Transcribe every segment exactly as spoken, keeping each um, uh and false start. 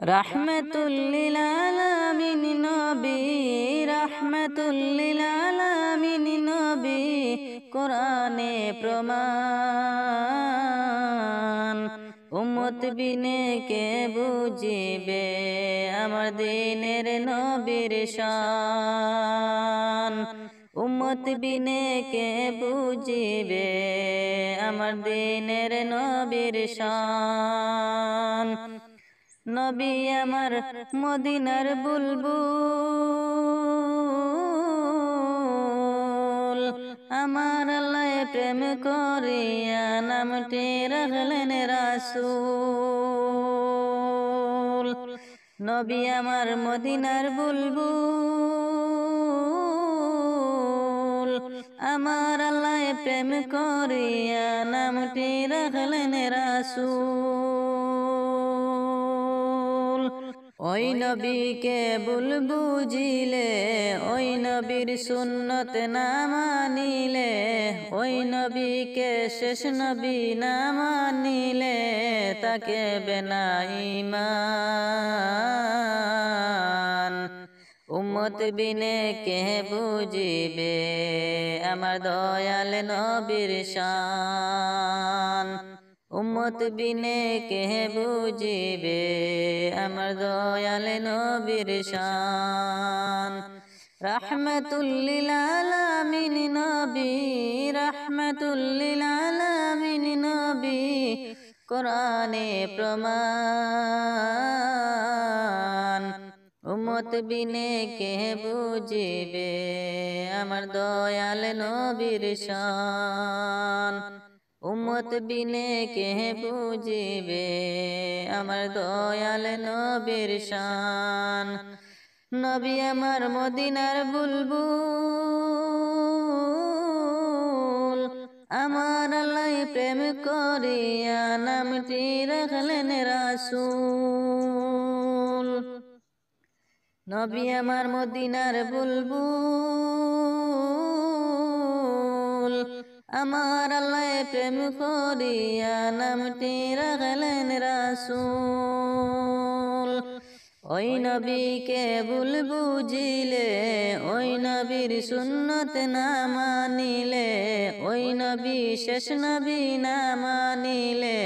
রাহমাতুল লিল আলামিন নবী, রাহমাতুল লিল আলামিন নবী, কোরআনে প্রমাণ। উম্মত বিনে কে বুঝিবে আমার দিনের নবীর শান? উম্মত বিনে কে বুঝিবে আমার দিনের নবীর শান? নবী আমার মদিনার বুলবুল, আমার আল্লায় প্রেম করিয়া নামটি রাখলেন রাসূল। নবী আমার মদিনার বুলবুল, আমার আল্লায় প্রেম করিয়া নামটি রাখলেন রাসূল। ওই নবীকে ভুল বুঝিলে, ওই নবীর সুন্নত না মানিলে, ওই নবীকে শেষ নবী না মানিলে, থাকবে না ঈমান। উম্মত বিনে কে বুঝিবে আমার দয়াল নবীর শান? উম্মত বিনে কে বুঝিবে আমার দয়াল নবীর শান? রাহমাতুল লিল আলামিন নবী, রাহমাতুল লিল আলামিন নবী, কোরআনে প্রমাণ। উম্মত বিনে কে বুঝিবে আমার দয়াল নবীর শান? উম্মত বিনে কে বুঝিবে আমার দয়াল নবীর শান? নবী আমার মদিনার বুলবুল, আমার আল্লায় প্রেম করিয়া নামটি রাখলেন রাসূল। নবী আমার মদিনার বুলবুল, আমার আল্লায় প্রেম করিয়া নামটি রাখলেন রাসূল। ওই নবীকে ভুল বুঝিলে, ওই নবীর সুন্নত না মানিলে, ওই নবী শেষ নবী না মানিলে,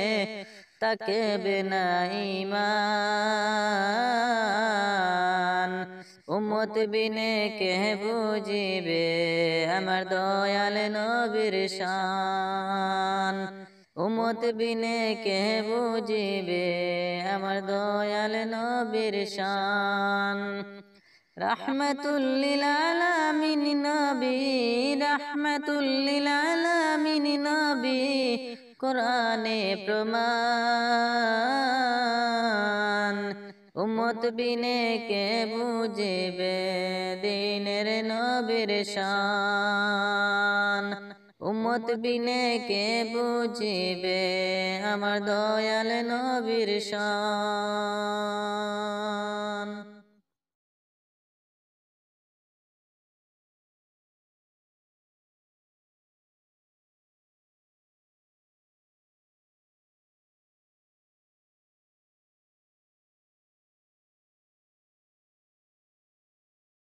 থাকবে না ঈমান। উম্মত বিনে কে বুঝিবে আমার দয়াল নবীর শান? উম্মত বিনে কে বুঝিবে আমার দয়াল নবীর শান? রাহমাতুল লিল আলামিন নবী, রাহমাতুল লিল আলামিন নবী, কোরআনে প্রমাণ। উম্মত বিনে কে বুঝিবে দিনের নবীর শান? উম্মত বিনে কে বুঝিবে আমার দয়াল নবীর শান?